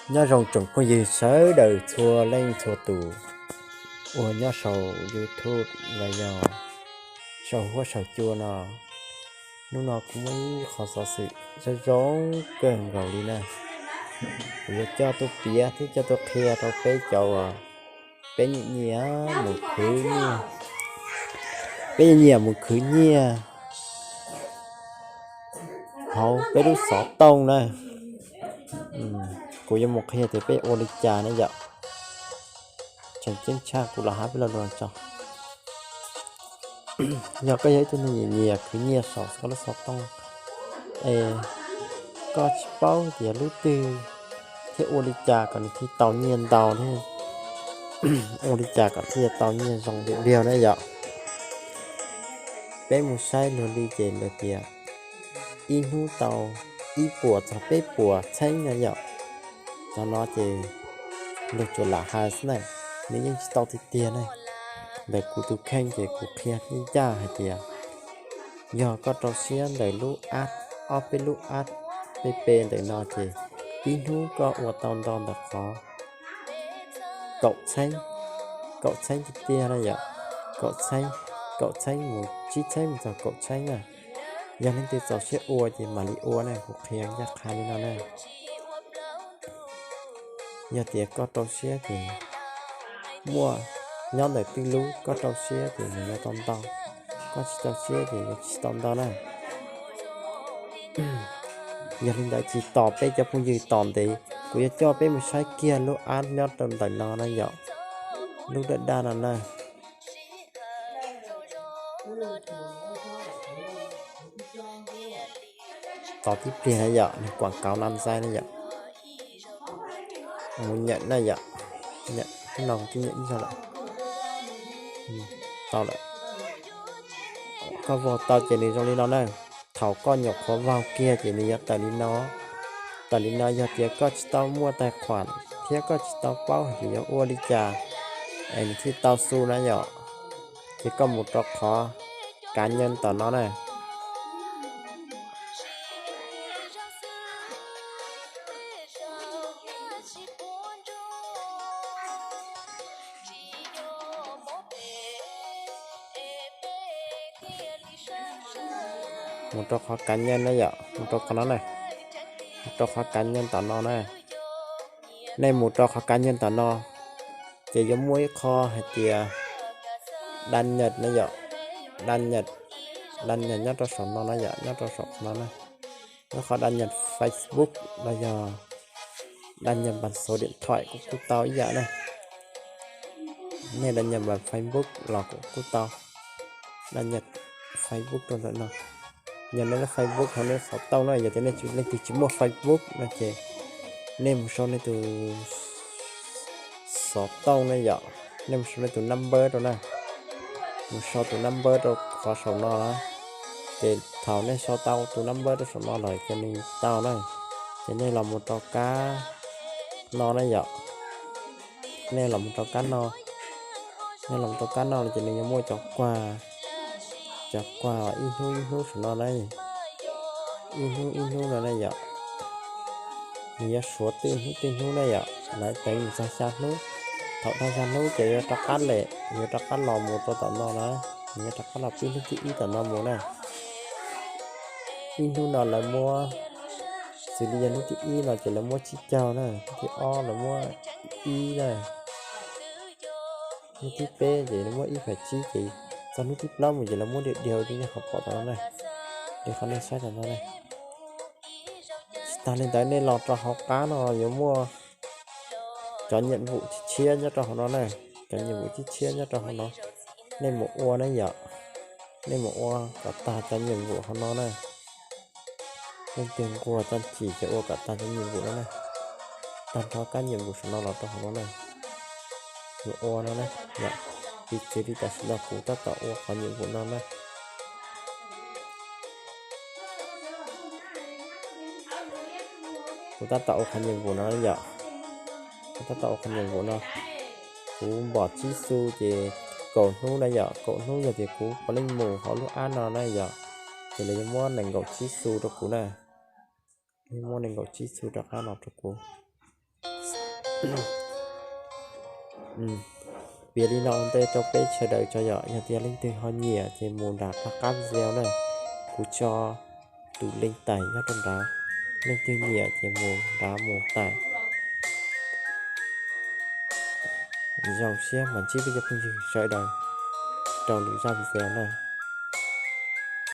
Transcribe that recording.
Nyob zoo tsoom phooj ywg sawv daws txhua leej txhua tus uas nyob saum YouTube los yog saum huab saum cua no. Hnub no kuv muaj ib qho xov xwm zoo zoo kawg nkaus li na. Kuv yuav coj tuaj piav thiab coj tuaj qhia rau peb cov uas peb nyiam nyiam mus khwv nyiaj, peb nyiam nyiam mus khwv nyiaj hauv peb lub xov tooj na. Kuv yuav mus qhia tias peb ua li cas na yom. Tseem ceeb tshaj kuv los hab peb lo lus tso. Yog koj yog ib tug neeg nyiam nyiam khwv nyiaj saum koj lub xov tooj es koj tsis paub tias lub twg thiab ua li cas kom nws thiaj tau nyiaj ntau thiab ua li cas kom thiaj tau nyiaj zoo li liag na yom. Peb mus saib luag li ces luag tias ib hnub tau ib puas txog peb puas txheeb na yom. Cov no ces luag tsuas lam hais xwb na, nws yeej tsis tau tiag tiag ne. Ntawm kuv tus kheej ces kuv qhia ncaj hais tias yog koj rau siab ntawm lub app, ob peb lub app pe pe ntawm no ces ib hnub koj ua tau nto ntawm qhov kaum txheeb, kaum txheeb tiag tiag na yom, kaum txheeb, kaum txheeb mus tsib txheeb mus txog kaum txheeb na. Yog leej twg txaus siab ua ces mam li ua na, kuv qhia ncaj qha li no na. Yog tias koj rau siab ces muaj nyob ntawm twj lub, koj rau siab ces nws yuav tau ntau, koj tsis rau siab ces yuav tsis tau ntau na. Yog li ntawd tsis tos peb cov phooj ywg tos ntev, kuv yuav coj peb mus saib kiag lub app nyob rau ntawm no na yom, lub daj daj no na. Tos tib pliag na yom, nws kuam kauv no ntxaib na yom. Mus nyem na yom, nyem no kuv twb nyem ib zaug lawm. Tau lawm. Koj vau tau ces nws zoo li no na. Thaum koj nyuam qhuav vau kiag ces nws yuav tawm li no. Tawm li no yog tias koj tsis tau muaj tais khuam thiab koj tsis tau paub hais tias yuav ua li cas es nws thiaj tau xu na yom. Ces koj mus rau qhov kav nyeej tom no na. Mus rau qhov kav nyeej na yom, mus rau qhov no na. Mus rau qhov kav nyeej tom no na. Nej mus rau qhov kav nyeej tom no, ces yuav muaj ib qho hais tias daj nyem na yom, daj nyem, daj nyem nyob rau saum no na yom, nyob rau saum no na. Ib qho daj nyem Facebook los yog daj nyem npas xov diam thoim kuj kuj tau ib yam na. Nej daj nyem npas Facebook los kuj kuj tau, daj nyem Facebook rau ntawm no. Yog nej lub Facebook hauv nej xov tooj na, yog tias nej leej twg tsis muaj Facebook no ces nej mus sau nej tus xov tooj na yom, nej mus sau nej tus number rau na, mus sau tus number rau qhov saum no na. Ces thaum nej sau tau tus number rau saum no lawm ces nws tau na. Ces nej los mus rau kab no na yom, nej los mus rau kab no, nej los mus rau kab no ces nws yuav muaj cov quag, cov quag ib hnub ib hnub saum no na, ib hnub ib hnub no na yom. Nws yuav suav tej hnub tej hnub na yom, lawv teev mus txog xya hnub. Thaum tag xya hnub ces yuav rov qab lem, yuav rov qab los mus rau tom no na, nws yuav rov qab los pib hnub thib ib tom no mus na. Ib hnub no lawv muab, xws li yog hnub thib ib no ces lawv muab tsib caug na, hnub thib ob lawv muab ib na, hnub thib peb ces lawv muab ib phav tsib ces txog hnub thib plaub mus ces lawv muab diav diav li nej qhov pom tom no na, li qhov nej saib tom no na. Tsis tas li ntawd nej los rau hauv qab no yuav muaj cov nyiam vum tshiab tshiab nyob rau hauv no na, cov nyiam vum tshiab tshiab nyob rau hauv no, nej mus ua na yom, nej mus ua kom tag cov nyiam vum hauv no na. Leej twg nquag tag chim ces ua kom tag cov nyiam vum no na, tag nrho kab nyiam vum saum no los rau hauv no na. Mus ua no na, piv txwv li tam sim no kuv tab tom ua qhov nyiam vum no na. Kuv tab tom ua qhov nyiam vum no yom, kuv tab tom ua qhov nyiam vum no. Kuv npom tsib xu ces kaum hnub na yom, kaum hnub yog tias kuv puav leej mus hauv lub app no na yom, ces lawv yuav muab nees nkaum tsib xu rau kuv na, muab nees nkaum tsib xu rov qab los rau kuv. Piav li no ntej rau peb sawv daws tso yom, yog tias leej twg ho nyiam ces mus nram qab video na, kuv tso tus link tais nyob rau nrad, leej twg nyiam ces mus nrad mus tais. Zoo siab mas ntsib peb cov phooj ywg sawv daws rau lwm zaj video na.